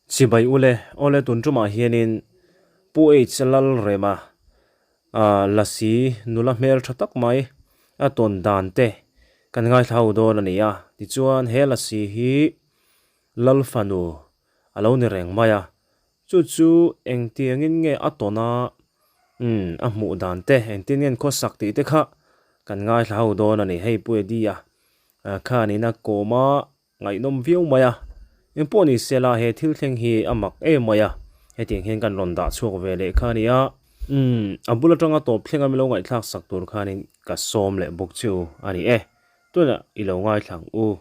Chibai ule, awle tun tumah hianin Pu H Lalrema Lasi nula hmel tha tak mai a tawn dan te kan ngaithla ho dawn a ni a. Tichuan he Lasi hi Lal fanu a lo ni reng mai a, chu chu engtiangin nge a tawn a, umm a hmuh dan te engtin nge an khawsak tih te kha kan ngaithla ho dawn a ni. Hei Pu Eddie-a khanin a kawm a. Ngaihnawm viau mai a, engpawh ni sela he thil thleng hi a mak em mai a, hetiang hian kan rawn dah chhuak ve leh kha a ni a. Umm, a bul atanga tawp thlenga milo ngaihthlak sak tur khanin ka sawm leh bawk chu a ni e, tunah i lo ngaithla ang u.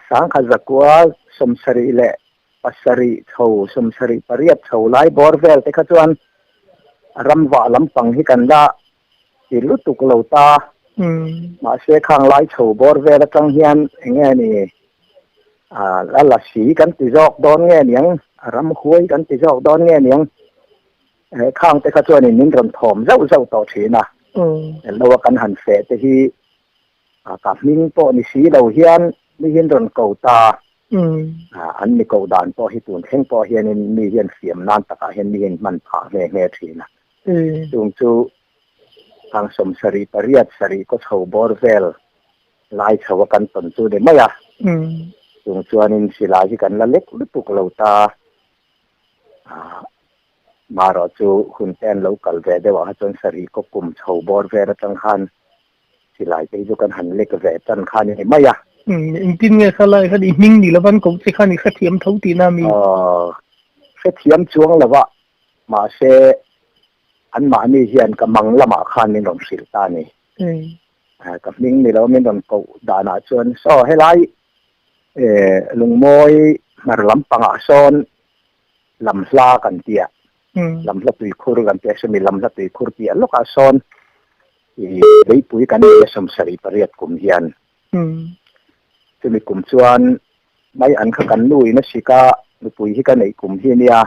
Sangkhat zakua 77 chho 78 chho lai bawr vel te kha chuan ramvah lampang hi kan la ti lutuk lo ta. Mahse khang lai chho bawr vel atang hian eng nge ni a la si kan ti zawk dawn nge niang, a ram huai kan ti zawk dawn nge niang. Khang te kha chuanin min rawn thawm zauh zauh tawh thin a. Lo a kan han feh te hi ka hming pawh ni si lo hian mi hian rawn ko ta. An mi koh dan pawh hi tun thleng pawh hianin mi hian fiam nan takah hian mi hian hman phah nghe nghe thin a. Chung chu hang 78 sarih kaw chho bawr vel lai chho a kan tawn chu ni mai a. Chung chuanin silai hi kan la lek lutuk lo ta. Marawh chu hun te an lo kal ve deuh ah kha chuan sarih kaw kum chho bawr vel atang khan silai te hi chu kan han lek ve tan kha ni mai a. Engtin nge kha lai khan i hming ni lo van koh che khan i hrethiam tho tihna mi? Hrethiam chuang lo a, mahse anmahni hian ka mang lamah khan min rawn hrilh ta a ni. Ka hming ni lo min rawn koh danah chuan saw helai lungmawi hmar lampangah sawn lamhla kan tia, lamhla tuikhur kan tia, sawmi lamhla tuikhur piah lawkah sawn i beipui kan nei a 78 kum hian. Chumi kum chuan mai an kha kan nu in a sik a, nupui hi ka neih kum hi nia.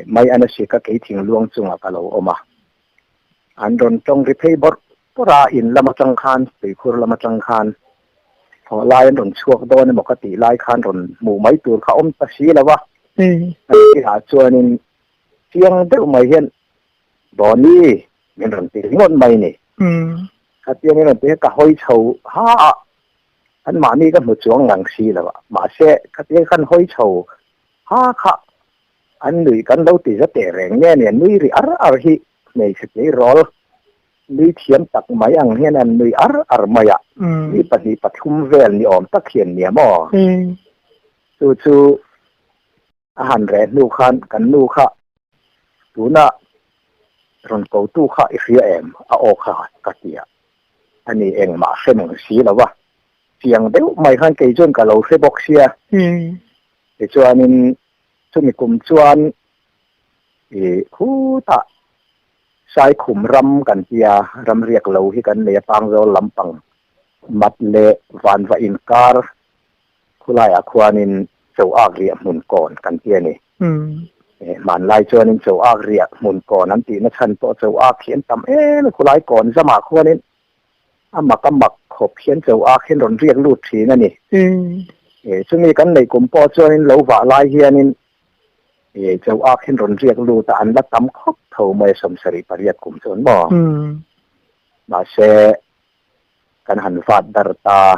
Mai an a sik a kei thingluang chungah ka lo awm a. An rawn tawng ri phei bawrh bawrh a, in lam atang khan, tuikhur lam atang khan thawh lai an rawn chhuak dawn emaw ka tih lai khan rawn hmuh mai tur kha awm ta si lo a. A tihah chuanin chiang deuh mai hian Donny min rawn ti ringawt mai ni. Khatiang in rawn ti ka hawi chho ha a, an mahni ka hmu chuang ngang si lo a, mahse khatiang khan hawi chho ha kha an nui kan lo ti za teh reng nge ni, an nui ri ar ar hi hmeichhe tleirawl nui thiam tak mai ang hian an nui ar ar mai a, mi pahnih pathum vel ni awm tak hian nia maw? Chu chu A han reh hnu khan kan nu kha tuna rawn kotu kha i hria em? A aw kha ka ti a, ani engmah hre nung si lo va, chiang deuh mai khan kei chuan ka lo hre bawk sia. Tichuanin chumi kum chuan i khutah Saikhum ram kan tia, ram riak lo hi kan nei a, Pangzawl lampang mat leh vanva inkar Khulaiah khuanin cho ak riah hmun kawn kan ti a ni. Hmanlai chuanin cho ak riah hmun kawn an tihna chhan pawh cho ak hi an tam em a, khulai kawn zamah khuanin a mak a mak khawp hian cho ak hian rawn riak lut thin a ni. Chumi kan neih kum pawh chuanin lo vah lai hianin cho ak hian rawn riak lut a, an la tam khawp tho mai a 78 kum chuan maw. Mahse kan han vat dar ta.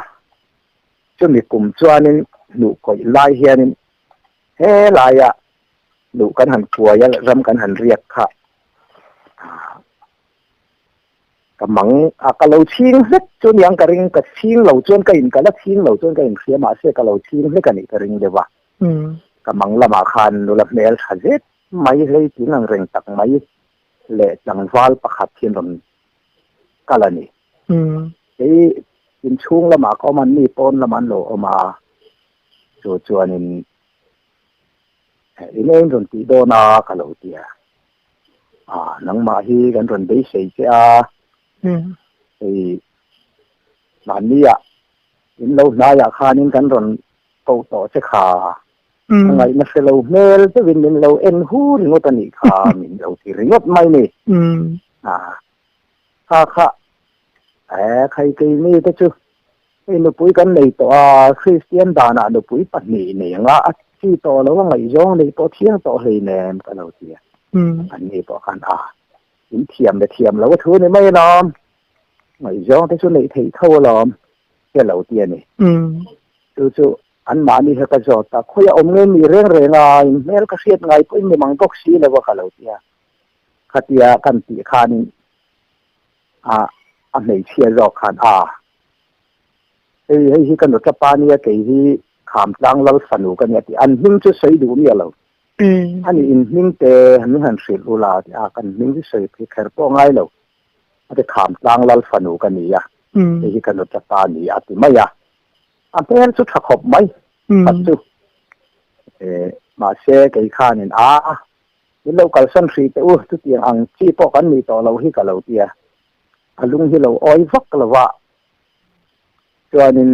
Chumi kum chuanin hnuh kawih lai hianin he laia hnuh kan han kuai a, ram kan han riak kha ka mang a, ka lo chhing hlek chu niang ka ring, ka chhing lo chuan ka in ka la chhing lo chuan ka inhria mahse ka lo chhing hlek a nih ka ring deuh a. Ka mang lamah khan nula hmel tha zet mai hlei tling ang reng tak mai leh tlangval pakhat hian rawn kal a ni. Kei inchhung lamah ka awm a, anni pawn lamah an lo awm a, chu chuanin in eng rawn tih dawn a ka lo ti a, ah nangmah hi kan rawn beisei che a, hei mahnia in lo hnaiah khanin kan rawn koh tawh che kha, a ngaihna hre lo hmel deuhin min lo en hu ringawt a nih kha, min lo ti ringawt mai ni. Ah. Kha kha eh khai kei mi te chu hei nupui kan nei tawh a, Kristian danah nupui pahnih nei anga a chi tawh lo a ngaihzawng neih pawh thiang tawh hleinem ka lo ti a. An ni pawh khan a in thiam leh thiam lo a thu ni mai alawm, ngaihzawng te chu neih theih tho alawm te lo ti a ni. Chu chu anmahni kha ka zawt a, khawi a awm nge ni reng reng a, in hmel ka hriat ngai pawhin ni mang bawk si lo a ka lo ti a. Khatia kan tih khanin a a hmeichhia zawk khan a hei hei hi ka nuta pa nia kei hi Khamtlang Lal fanu ka nia tih an hming chu sawi duh miah lo. Ani in hming te min han hrilh ula a ti a, kan hming chu sawi phei kher pawh ngai lo. A ti Khamtlang Lal fanu ka ni a, hei hi ka nuta pa ni a ti mai a. A hmel chu tha khawp mai khat chu. Mahse kei khanin a Min lo kalsan hrih teh u, chutiang ang chi pawh kan nih tawh lo hi ka lo ti a. A lung hi lo awi vak lo va, chuanin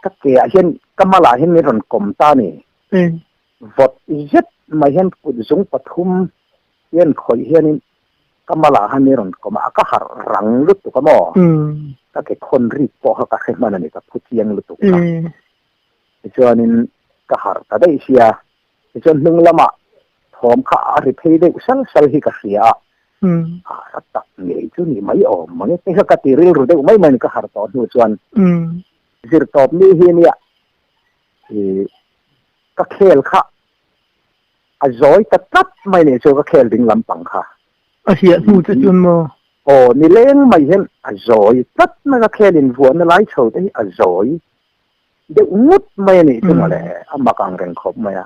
ka ke ah hian ka malah hian min rawn kawm ta a ni. Vawt zet mai hian kut zung pathum hian khawih hianin ka malah khan min rawn kawm a, ka harh rang lutuk a maw? Ka ke khawn rik pawh kha ka hre hman a ni, ka phu chiang lutuk kha. Tichuanin ka harh ta daih sia, Tichuan hnung lamah thawm kha a ri phei deuh sal sal hi ka hria a, a ra tak ngei chu ni mai awm mang e, hei kha ka ti rilru deuh mai mai ni ka harh tawh hnu chuan zir tawp ni hi nia i ka khel kha a zawi ta tlat mai ni chu ka khel ding lampang kha. A hliah hnu che chuan maw? Aw nileng mai hian a zawi tlat mai ka khel invuahna lai chho te hi a zawi deuh ngut mai a nih chu mawle, a mak ang reng khawp mai a.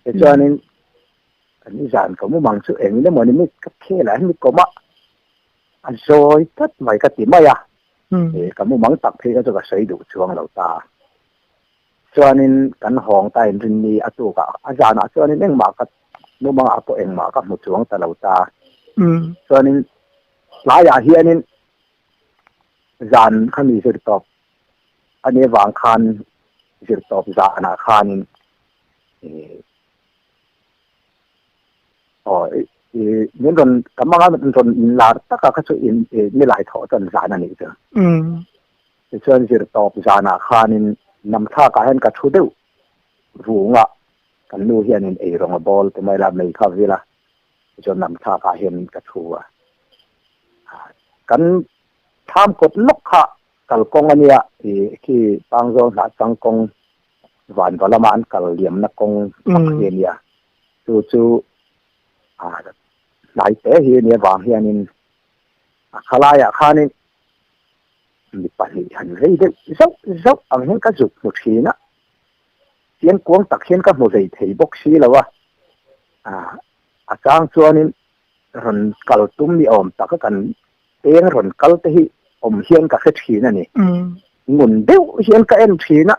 Tichuanin kan i zan ka mumang chu eng emaw ni mi ka khel ah hian mi kawm a, a zawi tlat mai ka ti mai a, ka mumang tak phei kha chu ka sawi duh chuang lo ta. Chuanin kan hawng ta inrinni a tuk a, a zanah chuanin engmah ka mumangah pawh engmah ka hmu chuang ta lo ta. Chuanin tlaiah hianin zan kha mi zir tawp A nih avang khan zirtawp zanah khanin aw min rawn ka hmanga min rawn inlar taka kha chu in nilai thawh chuan zan a nih chu. Tichuan zirtawp zanah khanin namthlakah hian ka thu deuh vung a, kan nu hianin eirawng a bawl ti mai la mei kha vil a, tichuan namthlakah hian ka thu a. Kan thlam kawt lawk kha Kalkawng a nia, ih khi Pangzawl hnah chang kawng vanva lama an kal liamna kawng tak hi a nia. Chu chu ah hnai te hi a nia vang hianin a khalaiah khanin mi pahnih han rei deuh zauh zauh ang hian ka zuk hmu thin a, chiang kuang tak hian ka hmu hlei thei bawk si lo a, ah a chang chuanin rawn kal tum ni awm taka kan Peng rawn kal te hi awm hian ka hre thin a ni. Ngun deuh hian ka en thin a,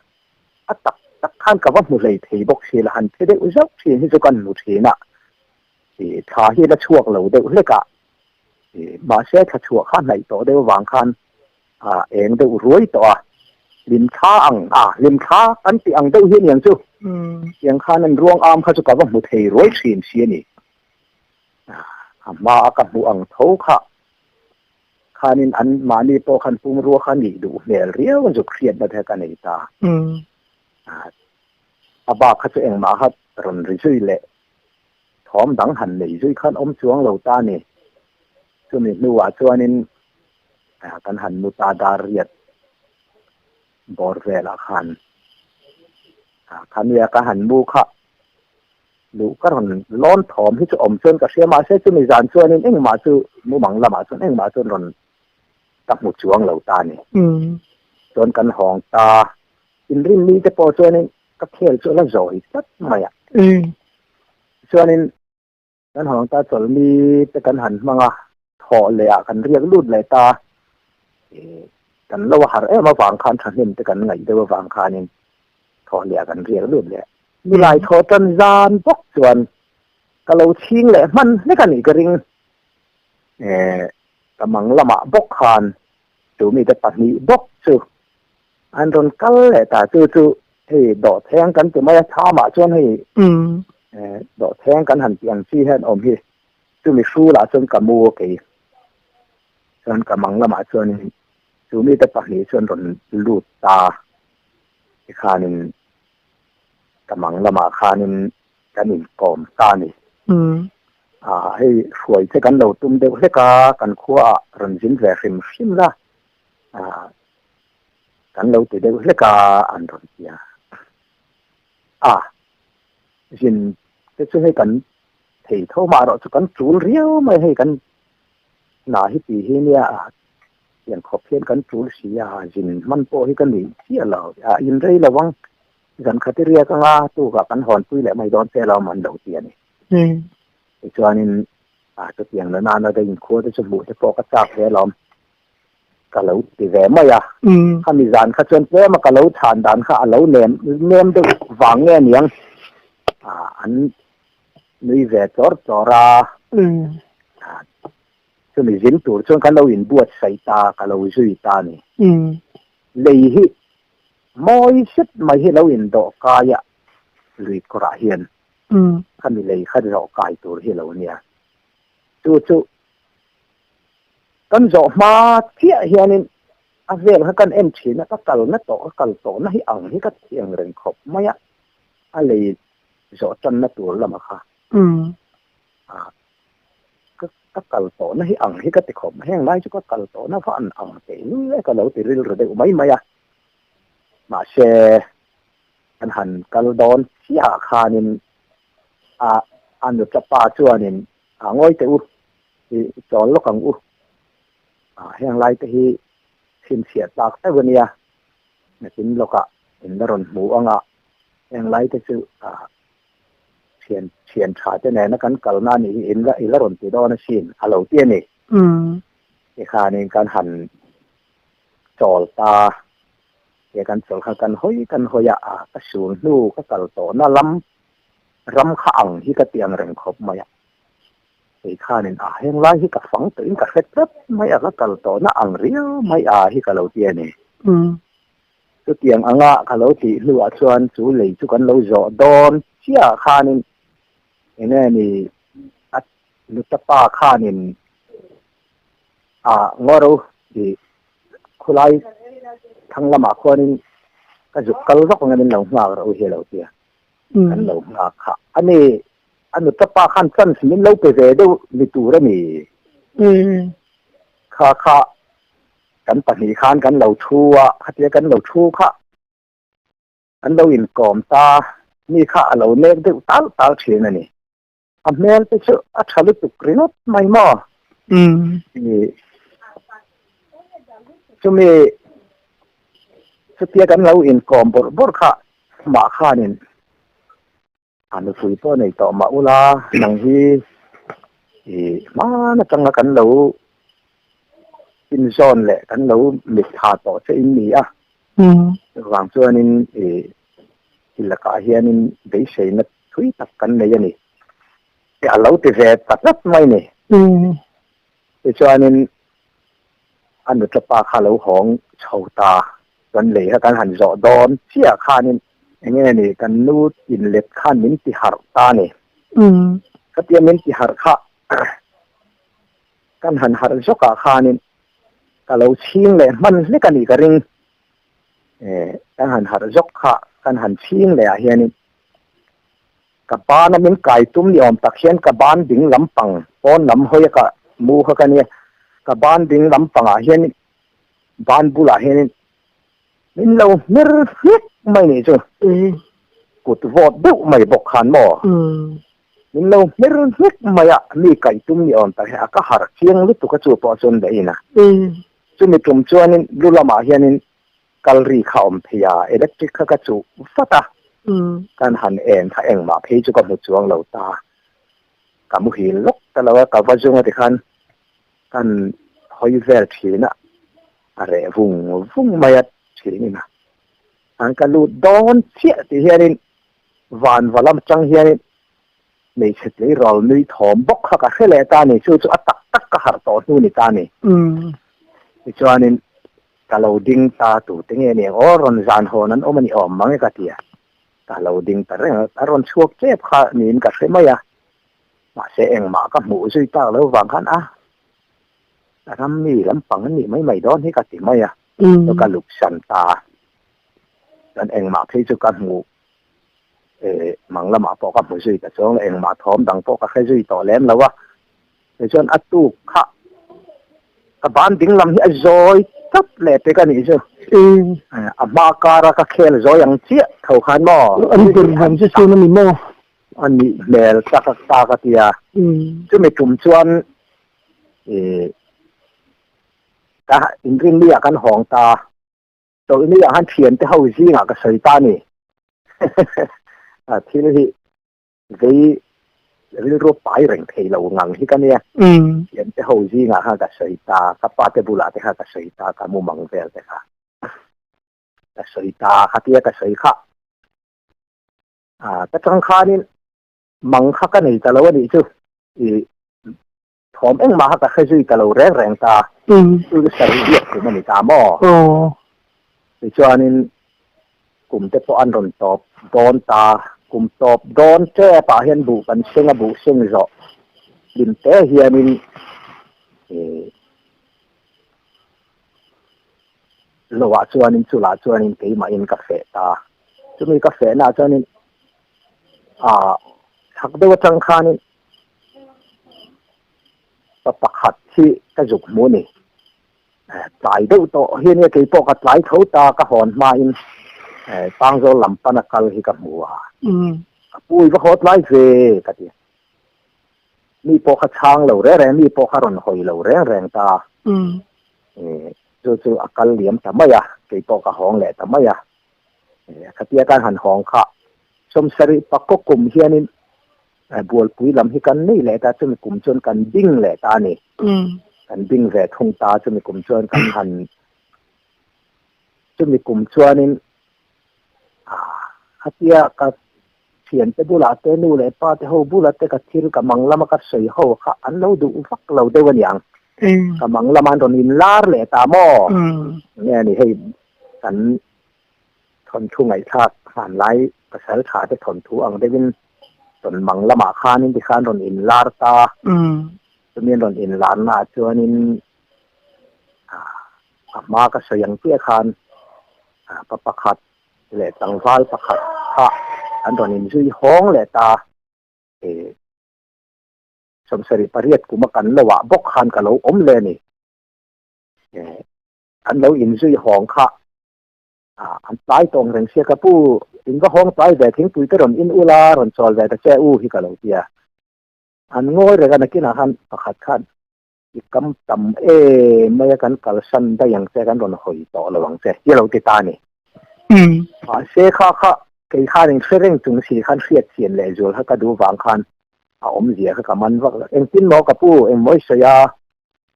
a tak tak khan ka va hmu hlei thei bawk si la, han phe deuh zauh thin hi chu kan hmu thin a, ih thla hi la chhuak lo deuh hlek a, ih mahse thla chhuah kha hnaih tawh deuh avang khan a eng deuh ruai tawh a, hlim thla ang a, hlim thla kan tih ang deuh hi aniang chu, tiang khan an ruang am kha chu ka va hmu thei ruai thin si a ni. A hma a ka hmuh ang tho kha khanin an mahni pawh khan pumrua kha nih duh hmel riau a zuk hriatna te ka nei ta. A bak kha chu engmah kha rawn ri zui leh thawm dang han nei zui khan awm chuang lo ta ni. Chumi hnuah chuanin kan han mu ta dar riat bawr velah khan khania ka han mu kha Luh ka rawn lawn thawm hi chu awm chuan ka hria mahse chumi zan chuanin engmah chu mumang lamah chuan engmah chuan rawn ka hmu chuang lo ta a ni. Chuan kan hawng ta inrin ni te pawh chuanin ka khel chu a la zawi tlat mai a. Chuanin kan hawng ta chawlhmi te kan han hmang a, thawh leh ah kan riak lut leh ta kan lo a harh em avang khan thahnem te kan ngaih deuh avang khanin thawh leh ah kan riak lut leh. Nilai thaw tan zan bawk chuan ka lo chhing leh hman hlek a nih ka ring. Ka mang lamah bawk khan chu mite pahnih bawk chu an rawn kal leh ta. Chu chu hei dawhtheng kan ti mai a, thamah chuan hei dawhtheng kan han tih ang chi hian awm hi. Chumi hrulah chuan ka mu a kei. Chuan ka mang lamah chuanin chu mite pahnih chuan rawn lut ta tikhanin. Ka mang lamah khanin kan inkawm ta a ni. Hei hruai che kan lo tum deuh hlek a, kan khuaah rawn zin ve hrim hrim la, kan lo ti deuh hlek a an rawn ti a. A, zin te chu hei kan thei tho mah erawh chu kan tul riau mai hei kan hna hi ti hi nia tiang khawp hian kan tul si a, zin hman pawh hi ka nuih chiah lo, a inrei lo ang. Zan khat i riak anga tukah kan hawnpui leh mai dawn che lo man lo ti a ni. Tichuanin a chutiang la nana ka inkhua te chu hmuh te pawh ka chak ve alawm ka lo ti ve mai a. Khami zan kha chuan tlema ka lo chhan dan kha a lo nem nem deuh vang nge aniang an nui ve chawr chawr a. Chumi zin tur chuan kan lo inbuatsaih ta ka lo zui ta a ni. Lei hi Mawi zet mai hi lo indawh kai a, lui kawrah hian khami lei kha zawh kai tur hi lo nia. Chu chu kan zawh hma chiah hianin a vel kha kan en thin a, ka kalna tawh ka kal tawhna hi ang hi ka thiang reng khawp mai a, a lei zawh tanna tur lamah kha ka kal tawhna hi ang hi ka ti khawp mai, heng lai chu ka kal tawhna va an ang tehlul e ka lo ti rilru deuh mai mai a. Mahse, kan han kal dawn chiah ah khanin a a nutla pa chuanin a ngawi teh u, i chawl lawk ang u, heng lai te hi chhinchhiah tlak deuh a nia, nakin lawkah in la rawn hmu ang a, heng lai te chu thian thian tha te nena kan kalna a nih hi in la i la rawn ti dawn asin a lo ti a ni. Tikhanin kan han chawl ta, he kan chawl kha kan hawi kan hawi a, a ka sul hnu ka kal tawhna lam ram kha ang hi ka ti ang reng khawp mai a, kei khanin a heng lai hi ka fang tawhin ka hre tlat mai a, ka kal tawhna ang riau mai a hi ka lo ti a ni. Chutiang anga ka lo tih hnuah chuan chu lei chu kan lo zawh dawn chiah khanin enge ni a nutapa khanin A ngawro i khulai thlang lamah khuanin ka zuk kal vak ang em in lo nghak rawh u hi a lo ti a, kan lo nghak kha a ni. A nuta pa khan chance min lo pe ve deuh ni tur a ni. Kha kha kan pahnih khan kan lo thu a, khatia kan lo thu kha an lo inkawm ta, mi kha a lo nek deuh tal tal thin a ni. A hmel te chu a tha lutuk ringawt mai maw? Chumi chutia kan lo inkawm bawrh bawrh kha amah khanin a nupui pawh nei tawh mah ula nang hi i hman atanga kan lo inzawn leh kan lo mitthla tawh che in ni a. Chuvang chuanin i lakah hianin beiseina Thui tak kan nei a ni. A lo ti ve ta tlat mai ni. Tichuanin a nutla pa kha a lo hawng chho ta. Chuan lei kha kan han zawh dawn chiah khanin eng nge ni kan nu inlet khan min ti harh ta a ni. Khatia min ti harh kha kan han harh zawkah khanin ka lo chhing leh hman hlek a nih ka ring. Kan han harh zawk kha kan han chhing leh ah hianin Ka bana min kai tum ni awm tak hian ka ban ding lampang pawn lam hawi a ka mu kha ka nia, ka ban ding lampangah hian ban bulah hianin min lo hmer hlek mai nih chu, kut vawt deuh mai bawk khan maw min lo hmer hlek mai a, mi kai tum ni awm tak hian a ka harh chiang lutuk a chu pawh chuan dahin a, chumi tum chuanin lu lamah hianin Kal ri kha awm thei a, electric kha ka chuh vat a, kan han en kha engmah phei chu ka hmu chuang lo ta, ka muhil lawk ta lo a, ka va zung a tikhan kan hawi vel thin a, a reh vung vung mai a thin in a, an ka lut dawn chiah tih hianin van va lam atang hianin hmeichhe tleirawl nui thawm bawk kha ka hre leh ta a ni, chu chu a tak tak ka harh tawh hnu ni ta a ni. Tichuanin Ka lo ding ta tu te nge nia aw rawn zan hawn an awm a ni awm mang e ka ti a, ka lo ding ta reng a, a rawn chhuak tep kha niin ka hre mai a, mahse engmah ka hmuh zui tak lo vang khan a ram mi lampang an nih mai mai dawn hi ka ti mai a, ka luk san ta a, chuan engmah phei chu ka hmuh. Mang lamah pawh ka hmu zui ta chuang lo, engmah thawm dang pawh ka hre zui tawh lem lo a. Tichuan a tuk kha ka ban ding lam hi a zawi tlat leh pek a nih chu. A hma kara ka khel zawi ang chiah tho khan maw? An ber vang che chuan a ni maw? A nih hmel tak ta ka ti a. Chumi tum chuan ka inrinni ah kan hawng ta. Chawlhni ah khan thiante ho zingah ka sawi ta a ni. Thil hi vei rilru pai reng thei lo ngang hi ka nia. Thiante ho zingah khan ka sawi ta, ka pa te bulah te kha ka sawi ta, ka mumang vel te kha ka sawi ta khatia ka sawi kha. Ka chang khanin mang kha ka nei ta lo a nih chu. Thawm engmah kha ka hre zui ta lo reng reng ta. Chu chu sarih biak kum a ni ta maw? Tichuanin kum te pawh an rawn tawp dawn ta. Kum tawp dawn tep ah hian buh kan seng a, buh seng zawh hlim te hianin lo ah chuanin chulah chuanin keimahin ka feh ta. Chumi ka fehna ah chuanin ah chhak deuh atang khanin Pa pakhat hi ka zuk hmu a ni. Tlai deuh tawh hi ania keipawh ka tlai tho ta ka hawn hmain Pangzawl lam pana kal hi ka hmu a. Ka pu i va haw tlai ve ka ti. Mi pawh kha chhang lo reng reng, mi pawh kha rawn hawi lo reng reng ta. Chu chu a kal liam ta mai a, keipawh ka hawng leh ta mai a. Khatia kan han hawng kha 70 pakaw kum hianin Bualpui lam hi kan nei leh ta, chumi kum chuan kan bing leh ta a ni. Kan bing ve thung ta, chumi kum chuan kan han, chumi kum chuanin khatia ka thiante bulah te, nu leh pa te ho bulah te ka thil ka mang lama ka sawi ho kha an lo duh vak lo deuh a niang. Ka mang lama an rawn inlar leh ta maw? Nge ni hei kan thawnthu ngaihthlak hmanlai pasal tha te thawnthu ang deuhin rawn mang lamah khanin tikhan rawn inlar ta. Chumi an rawn inlarna ah chuanin a hma ka sawi ang chiah khan pa pakhat leh tlangval pakhat kha an rawn inzui hawng leh ta. 78 kuma kan lo ah bawk khan ka lo awm leh a ni. An lo inzui hawng kha an tlai tawng reng sia ka pu in va hawng tlai ve thingpui te rawn in ula rawn chawl ve ta che u hi ka lo tia an ngawi reng a nakinah khan pakhat khan i kam tam em mai a kan kalsan daih ang che kan rawn hawi tawh lo ang che hi a lo ti ta a ni. Mahse kha kha kei khan in hre reng chung si khan hriat chian leh zual kha ka duh vang khan a awmzia kha ka man vak lo engtin maw ka pu engmaw i sawi a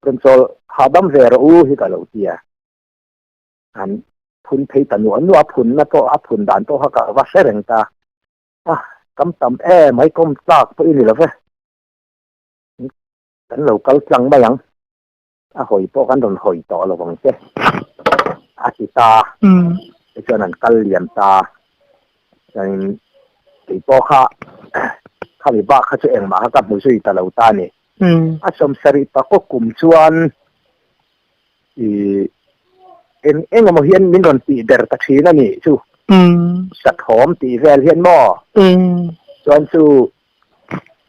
rawn chawl hahdam ve rawh u hi ka lo tia. An phun phei ta nuah nuah a phunna pawh a phun dan pawh kha ka va hre reng ta. A kam tam em mai kawm tlak pawh i ni lo ve. Kan lo kal tlang mai ang. A hawi pawh kan rawn hawi tawh lo vang che. A ti ta. Tichuan an kal liam ta. Chuanin kei pawh kha khami bak kha chu engmah kha ka hmu zui ta lo ta a ni. A 70 pakaw kum chuan I eng eng emaw hian min rawn tih ber ta thin a nih chu. Sathawm tih vel hian maw? Chuan chu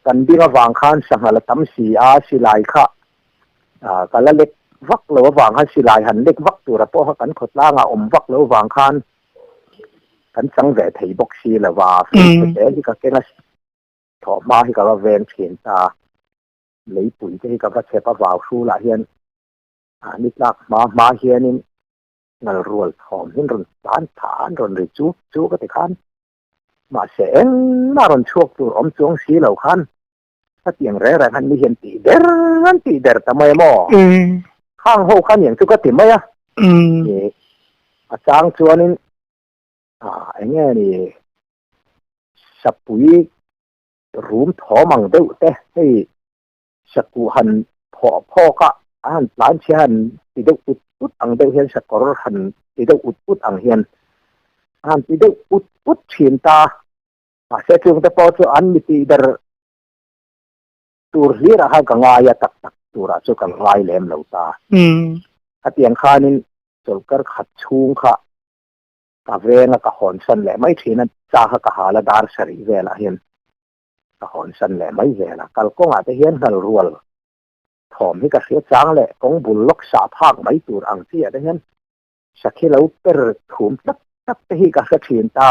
kan bing avang khan sangha la tam si a, silai kha ka la lek vak lo avang khan silai han lek vak tura pawh kha kan khawtlangah awm vak lo avang khan kan chang ve thei bawk si lo va, fei te hi ka keng a, thawhhma hi ka va veng thin ta, leipui te hi ka va chep a vau hrulah hian A ni tlak hma hma hianin ngal rual thawm hian rawn tlan tha an rawn ri chu chu ka ti khan. Mahse engmah rawn chhuak tur awm chuang si lo khan khatiang reng reng han ni hian tih der an tih der ta mai a maw? Khang ho khan iang chu ka ti mai a. A chang chuanin eng nge ni sapui rum thawm ang deuh te hei Sakuh han phawh phawk a, a han tlan chhe han ti deuh ut ut ang deuh hian sakawr han ti deuh ut ut ang hian a han ti deuh ut ut thin ta. Mahse chungte pawh chu an mi tih ber tur hlirah khan ka ngai a, tak tak turah chu ka ngai lem lo ta. Khatiang khanin chawlhkar khat chhung kha. Ka venga ka hawnsan leh mai thin a, cha kha ka hal a dar sarih velah hian ka hawnsan leh mai zel a. Kalkawngah te hian nghal rual thawm hi ka hria chang leh kawng bul lawk sah phak mai tur ang chi ah te hian sakhi lo per thum tak tak te hi ka hre thin ta.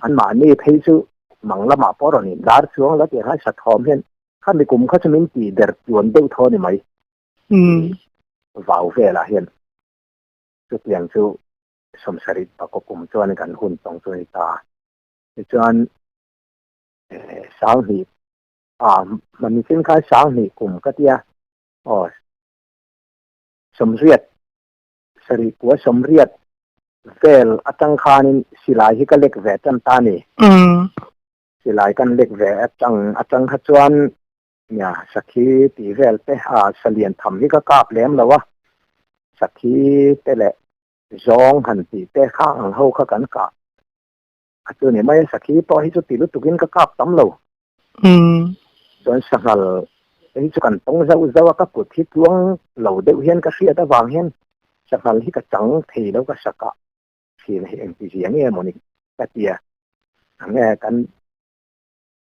Anmahni phei chu mang lamah pawh rawn inlar chuang la tih khan sa thawm hian khami kum kha chu min tih der tluan deuh thaw ni mai. Vau velah hian chutiang chu 70 pakaw kum chuan kan hun tawng chu a ni ta. Tichuan 2000 ah hman chin khan 2000 kum ka tia aw 80 sarih kua 80 vel atang khanin silai hi ka lek ve tan ta ni. Silai kan lek ve atang atang kha chuan nia sakhi tih vel te a salian tham hi ka kap lem lo a sakhi te leh zawng han tih te kha ang ho kha kan kah a chu ni mai a sakhi pawh hi chu ti lutukin ka kap tam lo. Chuan sanghal te hi chu kan tawng zauh zauh a ka kut hi tluang lo deuh hian ka hriat avang hian sanghal hi ka chang thei lo ka sakah thin hi engti zia nge mawni ka tia enge kan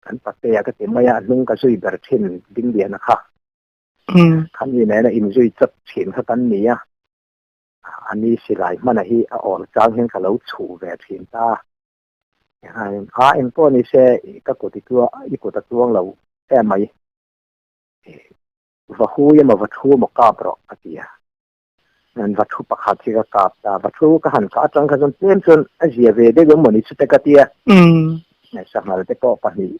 kan patea ka ti mai a a hnung ka zui ber thin Dingliana kha khami nena inzui chawp thin kha kan ni a. A ni silai hmana hi a awl chang hian ka lo chhuh ve thin ta. A eng pawh ni se ka kut i tluang i kut a tluang lo em mai. Va hui emaw va thu emaw kap rawh a ti a. An va thu pakhat hi ka kap ta. Va thu ka han kah atang kha chuan tlem chuan a zia ve deuh emaw ni chute ka ti a. Sanghal te pawh pahnih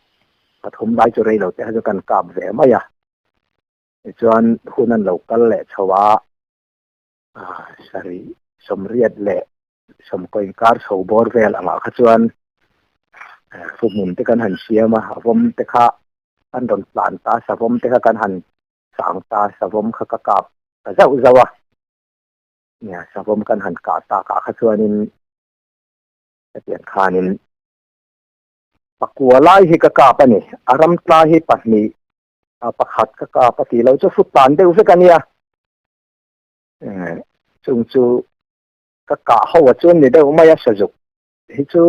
pathum lai chu rei lo te kha chu kan kap ve mai a. Tichuan hun an lo kal leh chho a. Sarih 80 leh 90 inkar chho bawr vel angah kha chuan fuhmun te kan han siam a, a vawm te kha an rawn tlan ta, savawm te kha kan han chang ta, savawm kha ka kap ta zauh zauh a, nia savawm kan han kah takah kha chuanin hetiang khanin pakua lai hi ka kap a ni, a ramtla hi pahnih pakhat ka kap a tih loh chu futlan deuh vek a nia. Chung chu ka kah ho a chuan ni deuh mai a sazuk hi chu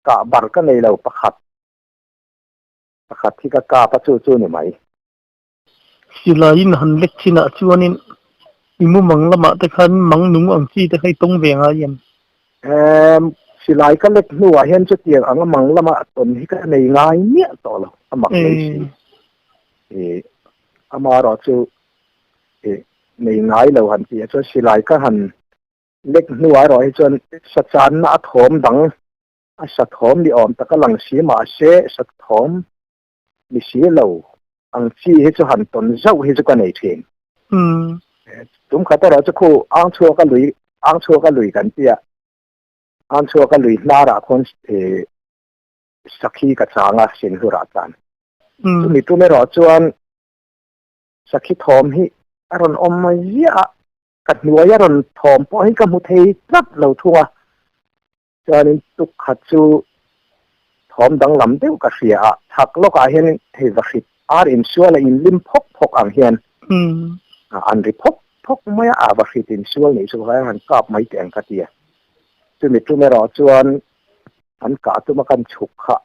kah bar ka nei lo pakhat pakhat hi ka kap a chu chu ni mai. Silaiin han lek chinah chuanin i mumang lamah te khan mang nung ang chi te kha i tawng ve ngai em? Emm silai ka lek hnuah hian chutiang anga mang lama tawn hi ka nei ngai miah tawh lo a mak mai si. Ih amaherawh chu ih nei ngai lo han tih ah chuan silai ka han lek hnuah erawh hi chuan sa channa a thawm dang a sa thawm ni awm tak a lang si mahse sa thawm ni si lo ang chi hi chu han tawn zauh hi chu ka nei thin. Tum khat erawh chu khu ang chhuak a lui ang chhuak a lui kan tia ang chhuak a lui hnarah khawn ih sakhi ka chang a sinhlurah tlan. Chumi tum erawh chuan Sakhi thawm hi a rawn awm mai ziah a, ka hnuai a rawn thawm pawh hi ka hmu thei tlat lo thung a. Chuanin tuk khat chu thawm danglam deuh ka hria a, chhak lawkah hian hei vahrit ar insual a inlim phawk phawk ang hian an ri phawk phawk mai a, a vahrit insual nih chu kha han kap mai teh ang ka ti a. Chumi tum erawh chuan an kah tuma kan chhuk kha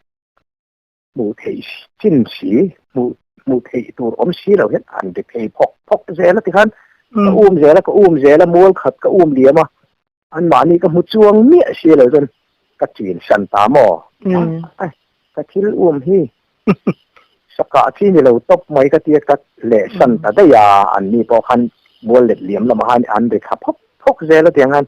Hmuh theih chin si, hmuh hmuh theih tur awm si lo hian an ri phei phawk phawk zel a tikhan ka um zel a, ka um zel a, mual khat ka um liam a, anmahni ka hmu chuang miah si lo chuan ka chin san ta maw? Ai, ka thil um hi sakah chi ni lo tawp mai ka tia ka leh san ta daih a, anni pawh khan mual let liam lamah khan an ri thla phawk phawk zel a tiang khan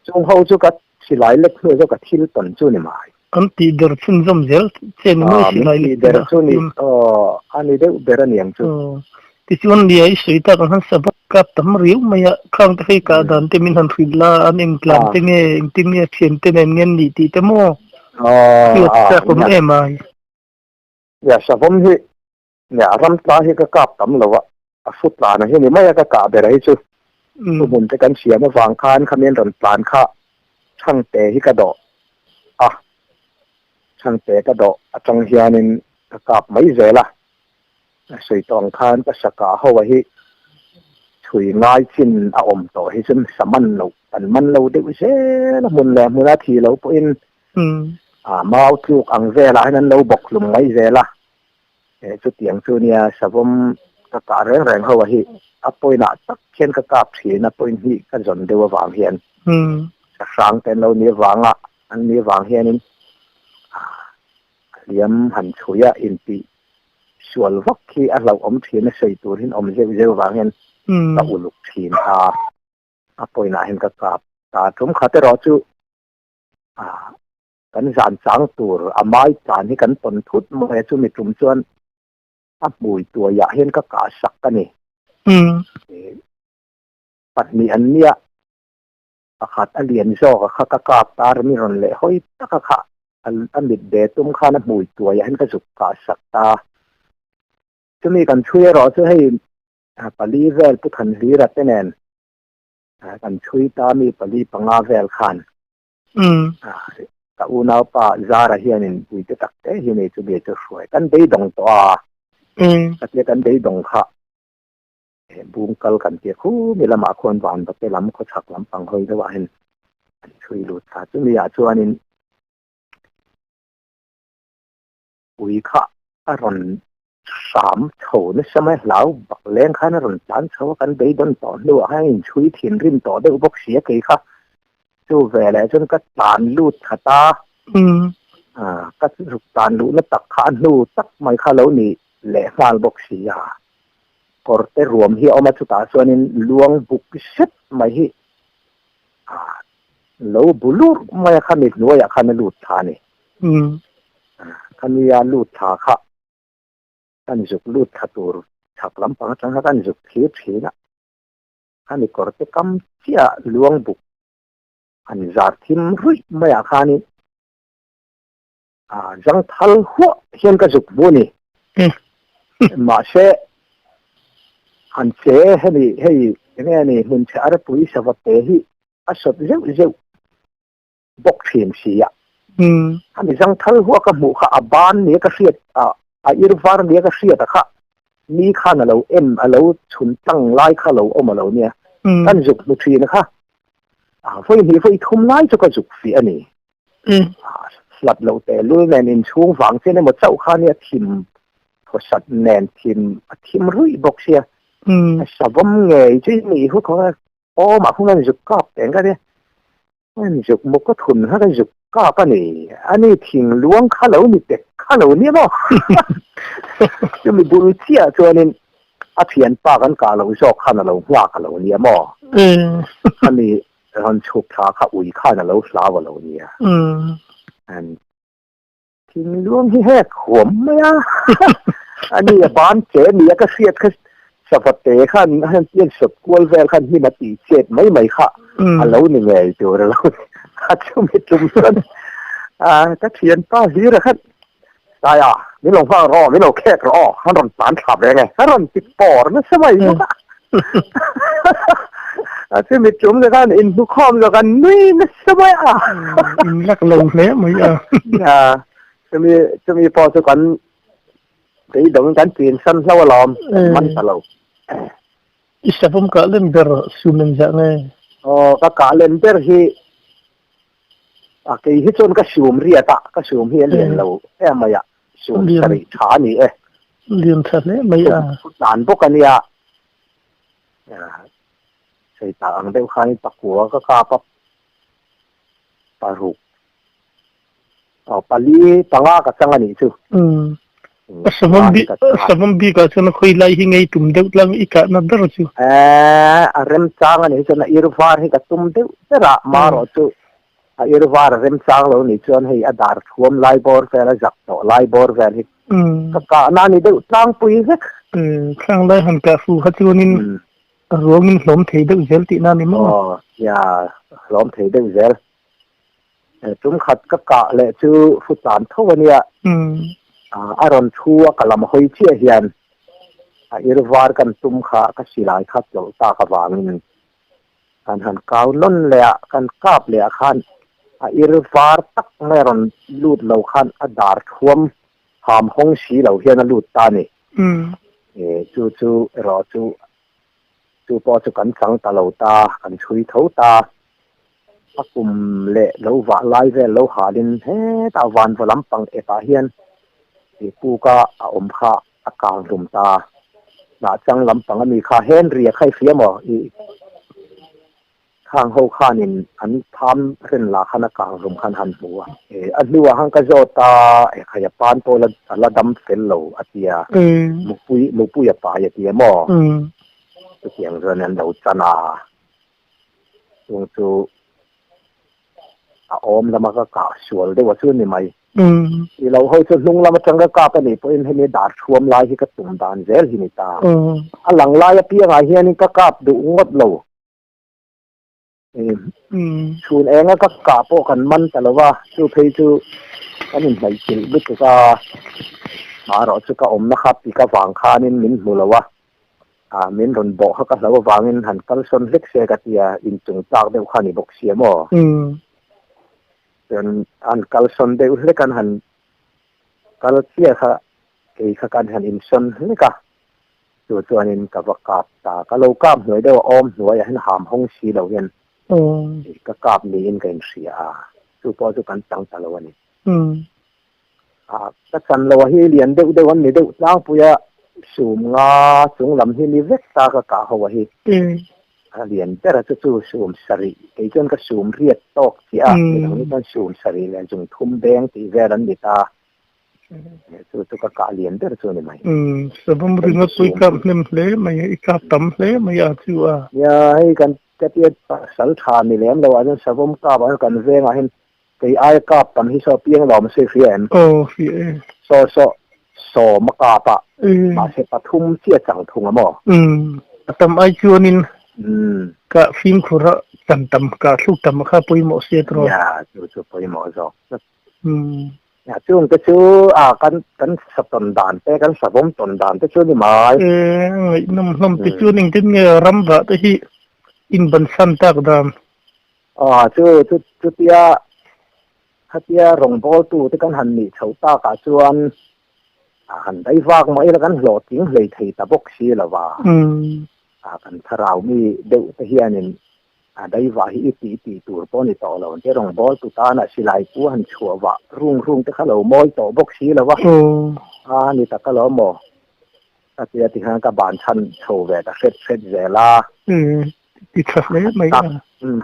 chung ho chu ka silai lek hnuai zawk ka thil tawn chu ni mai. An tih der chhunzawm zel che ni mai silai lek chu. Min tih der chu ni aw a ni deuh ber a niang chu. Tichuan nia i sawi tak ang khan savawm kap tam riau mai a, khang te hei kah dan te min han hrilh la, an eng tlan te nge engtin nge thian te nen nge an nih tih te maw hriat chak awm em ai. Nia savawm hi Nia, ram tla hi ka kap tam lo a, a fu tlan a hi ni mai a ka kah ber a hi chu. Thu hmun te kan siam avang khan khami an rawn tlan kha Chhangte hi ka dawh a, Chhangte ka dawh atang hianin ka kap mai zel a, sawi tawh ang khan ka sa kah ho a hi chhui ngai chin a awm tawh hi chu sa man loh. Kan man lo deuh zel a, hmun leh hmuna thi lo pawhin a mau tluk ang velah hian an lo bawk hlum mai zel a. Chutiang chu nia savawm ka kah reng reng ho a hi a point ah tak hian ka kap thin a, point hi ka zawn deuh avang hian sahrang te an lo nih avanga an nih avang hianin a hliam han chhui a intih sual vak hi a hlauhawm thin a sawi tur hian awm zeuh zeuh avang hian ka uluk thin a. A point ah hian ka kap ta tum khat erawh chu ah kan zan chang tur a mai tlan hi kan tawn thut mai a chumi tum chuan a hmui tuaiah hian ka kah sak a ni. Pahnih an nia pakhat a lian zawk a kha ka kap ta a rem i rawn leh hawi tak a kha a mit ve tum khan a hmui tuaiah hian ka zuk kah sak ta. Chumi kan chhui erawh chu hei Pali vel Pu Thanhlira te nen kan chhui ta mi pali panga vel khan ka unaupa Zara hianin puite tak te hi nei chu bia chu hruai kan beidawng tawh a, ka tia kan beidawng kha bung kal kan tia khu mi lamah khuan vanvate lam khawchhak lampang hawi deuhah hian an chhui lut ta chumi ah chuanin Ui kha a rawn hram chho nasa mai, hlau bak leng khan a rawn tlan chho a, kan beidawn tawh hnuah khan a inchhui thinrim tawh deuh bawk si a kei kha. Chu veleh chuan ka tlan lut khat a, ka zuk tlan luhna tak kha a hnu tak mai kha lo ni leh nghal bawk si a. Kawr te ruam hi a awm a, chutah chuanin luang buk zet mai hi lo bu lurh mai a, khami hnuaiah khan a lut thla a ni. Khami a lut thla kha kan zuk lut thla tur chhak lampang atang kha kan zuk thlir thin a, khami kawr te kam chiah luang buk an zar thim ruih maiah khanin zangthal huah hian ka zuk hmu a ni. Mahse han che hemi hei enge a ni hmun chhe arpui sava te hi a sawt zeuh zeuh bawk thin si a. A mi zangthal huah ka hmuh kha a ban nia ka hriat a, a ir var nia ka hriat a kha mi khan a lo en a lo chhun tlang lai kha lo awm a lo nia. Kan zuk hmu thin a kha. A vawi hnih vawi thum lai chu ka zuk fiah a ni. Hlat loh tehlul nen inchhung vang chian emaw chauh kha nia thim thawsat nen thim a thim ruih bawk sia. A savawm ngei chu i nih hu tho a. Awm ah khuan zuk kap teng ka nia. An zuk maw ka thun kha ka zuk kap a ni. A ni thing luang kha lo ni tek kha lo nia maw. Chumi bul chiah chuanin a thianpa kan kah loh zawk khan a lo nghak a lo nia maw. Khami rawn chhuk thla kha ui khan a lo hlau a lo nia. An Thing luang hi hek huam mai a, a ni a ban che nia ka hriat kha savate khan a han sawt kual vel khan hnim a tih chet mai mai kha a lo ni ngei tur a lo ni a chumi tum chuan ka thianpa hlir a khan Taia min lo nghak rawh aw min lo khek rawh aw an rawn tlan thla ve nge a rawn ti pawr nasa mai bawk a a chumi tum te khan inhmukhawm zawk an nui nasa mai a in lak lo hle mai a a chumi chumi pawh chu kan beidawng kan chin san hlo alawm kan man ta lo i savawm kah len ber sum engzah nge aw ka kah len ber hi A kei hi chuan ka sum riat a, ka sum hi a lian lo em mai a, sum sarih tha a ni e. Lian tha hle mai a. Sum tlan bawk a nia. Sawi tak ang deuh khanin pakua ka kap a, paruk, aw pali panga ka chang a nih chu. A savawm bik a savawm bikah chuan a khawi lai hi ngei tum deuh tlang i kahna ber chu. Eeh a remchang a nih chuan a ir var hi ka tum deuh ber a, marawh chu a ir var a remchang lo nih chuan hei a dar thuam lai bawr vel a zak tawh lai bawr vel hi ka kahna a ni deuh tlangpui vek. Thlang lai han kah fu kha chuanin a ruangin hlawm thei deuh zel tihna a ni maw? Aw nia hlawm thei deuh zel. Tum khat ka kah leh chu fu tlan tho a nia. A rawn thu a ka lam hawi chiah hian a ir var kan tum kha ka silai kha tlawlh tak avangin kan han kau nawn leh a, kan kap leh ah khan a ir var tak mai a rawn lut lo khan a dar thuam ham hawng si lo hian a lut ta a ni. Chu chu erawh chu chu pawh chu kan chang ta lo ta, kan chhui tho ta. A kum leh lo vah lai vel lo halin hetah vanva lampang epah hian ih puka a awm kha a kang hlum ta. Hnah chang lampang ami kha Henry a kha i hria maw? Ih khang ho khanin an tham ren lah khan a kang hlum khan han hmu a. Ih a hnuah khan ka zawt a, eh khaia pan pawh la a la dam fel lo a tia, mupui mupui a pai a tia maw? Chutiang chuan an lo chan a. Chung chu a awm lama ka kah sual deuh a chu ni mai. I lo ho chu hnung lam atang ka kap a nih pawhin hemi dar thuam lai hi ka tum dan zel hi ni ta. A lang lai apiangah hianin ka kap duh ngawt lo. Chhun enga ka kah pawh kan man ta lo va, chu phei chu kan inhnaihchilh lutuk a, marawh chu ka awmna kha pik avang khanin min hmu lo a. Ah, min rawn bawh kha ka hlo avangin han kalsawn hlek se ka tia, inchung tlak deuh kha a ni bawk sia maw? Chuan an kalsawn deuh hlek an han kal chiah kha kei kha kan han insawn hlek a, chu chuanin ka va kap ta, ka lo kap hnuai deuh a awm hnuaiah hian ham hawng si lo hian ka kap niin ka inhria a, chu pawh chu kan chang ta lo a ni. Ka chan lo a hi lian deuh deuh an ni deuh tlangpui a, sum nga chung lam hi ni vek ta ka kah ho a hi. A lian ber a chu chu sum sarih, kei chuan ka sum riat tawk chiah a, midang hi chuan sum sarih leh zung thum beng tih vel an ni ta. Chu chu ka kah lian ber chu a ni mai. Savawm ringawt pawh i kap hnem hle mai a, i kap tam hle mai a chu a. Nia, hei kan ka tia pasal tha ni lem lo ah chuan savawm kap ah hian kan vengah hian Kei aia kap tam hi saw piang lo mahse hria em? Aw hria e. Saw saw sawm a kap a, mahse pathum chiah chang thung a maw? Umm, a tam ai chuanin ka fimkhur a chan tam, ka thluk tam a kha pawimawh sia tawh. Nia, chu chu pawimawh zawk tlat. Umm. Nia, chung te chu a kan kan sa tawn dan te, kan savawm tawn dan te chu ni mai. E, ngaihnawm hlawm te chuan engtin nge ram vah te hi inbansan tak dan? Aw chu chu chutia khatia rawngbawltu te kan han nih chhoh takah chuan a han dai vak mah ila kan hlawhtling hlei thei ta bawk si lo va. A kan thlarau mi deuh te hianin a dai vah hi i tih tih tur pawh a ni tawh lo ang che rawngbawltu tana silai pu han chhuah vah rung rung te kha lo mawi tawh bawk si lo va. A ni tak alawm maw? Khatia ti khan ka ban chhan chho ve ta hret hret zel a. Ti tha hle mai a.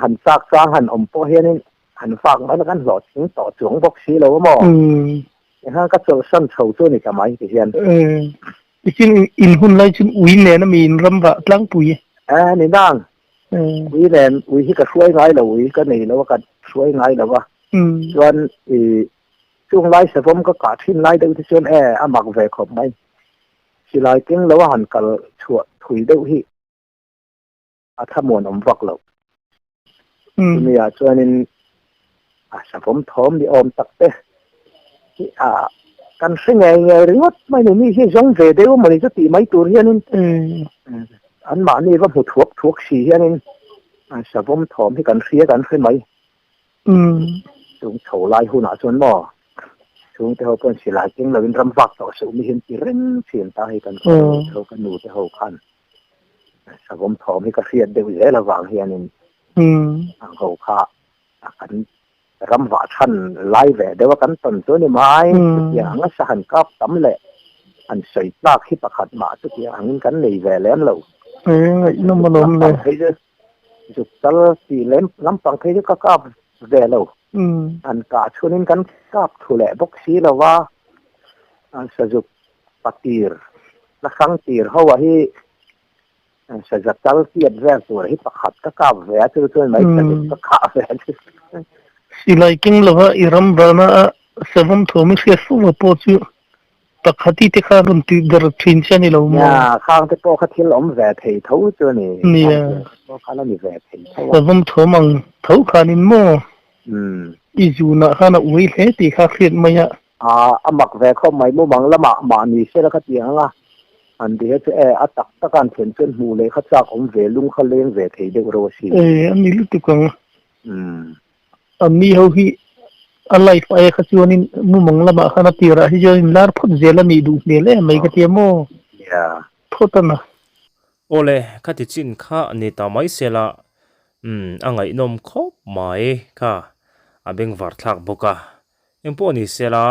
Han chak chang han awm pawh hianin han fak mai la kan hlawhtling tawh chuang bawk si lo a maw? Enghan ka chawlhsan chho chu a ni ta mai ti hian. Tichin in hun lai chuan ui nen a mi in ram vah tlangpui. E ni nang. Ui nen ui hi ka hruai ngai lo ui ka nei lo a ka hruai ngai lo a. Chuan i chung lai savawm ka kah thin lai deuh te chuan e a mak ve khawp mai. Silai keng lo a han kal chhuah thui deuh hi. a thlamuan awm vak lo. Chumi ah chuanin a savawm thawm ni awm tak te hi a kan hre ngei ngei ringawt mai ni, mi hi zawng ve deuh a mawni chu tih mai tur hianin anmahni va hmu thuak thuak si hianin savawm thawm hi kan hria kan hre mai. Chung chho lai hunah chuan maw chhungte ho pawhin silai keng loin ram vak tawh suh mi hian ti reng thin ta hei kan ho ka nu te ho khan. Savawm thawm hi ka hriat deuh zel avang hianin ang ho kha kan ram vah chhan lai ve deuh a kan tawn chu a ni mai. Chutiang anga sa han kap tam leh han sawi tlak hi pakhat mah chutiang angin kan nei ve lem lo. Ngaihnawm alawm le. Zuk tal tih lem lampang phei chu ka kap ve lo. An kah chhunin kan kap thu leh bawk si lo va, sazuk patir la hrang tir ho ah hi saza tal tiat vel tur hi pakhat ka kap ve a chu chuan mai sazuk ka khah ve a chu. Silai keng lova i ram vana a savawm thawm i hriat fo va pawh chu Pakhati te kha rawn tih ber thin che a ni lo maw? Nia, khang te pawh kha thil awm ve thei tho chu a ni. Nia. Pawh kha la ni ve thei tho a. Savawm thawm ang tho khanin maw? Umm. I zunah khan a uai hle tih kha hriat mai a. A, a mak ve khawp mai mumang lamah mahni sela kha ti ang a, an ti he chu e, a tak taka an thlen chuan hmuh leh kha chak awm ve lung kha leng ve thei deuh reuh a si. E, a ni lutuk ang. Umm. A mi ho hi a life aia kha chuanin mumang lamah khan a tirah hi chuanin lar phawt zel a nih duh hmel em mai ka tia maw? Yeah. Phawt a na. Awle, khati chin kha ni ta mai sela. Umm a ngaihnawm khawp mai kha a bengvar thlak bawk a. Engpawh ni sela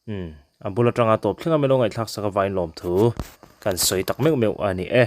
umm a bul atanga tawp thleng a melo ngaihthlak sak avain lawmthu kan sawi tak meuh meuh a ni e.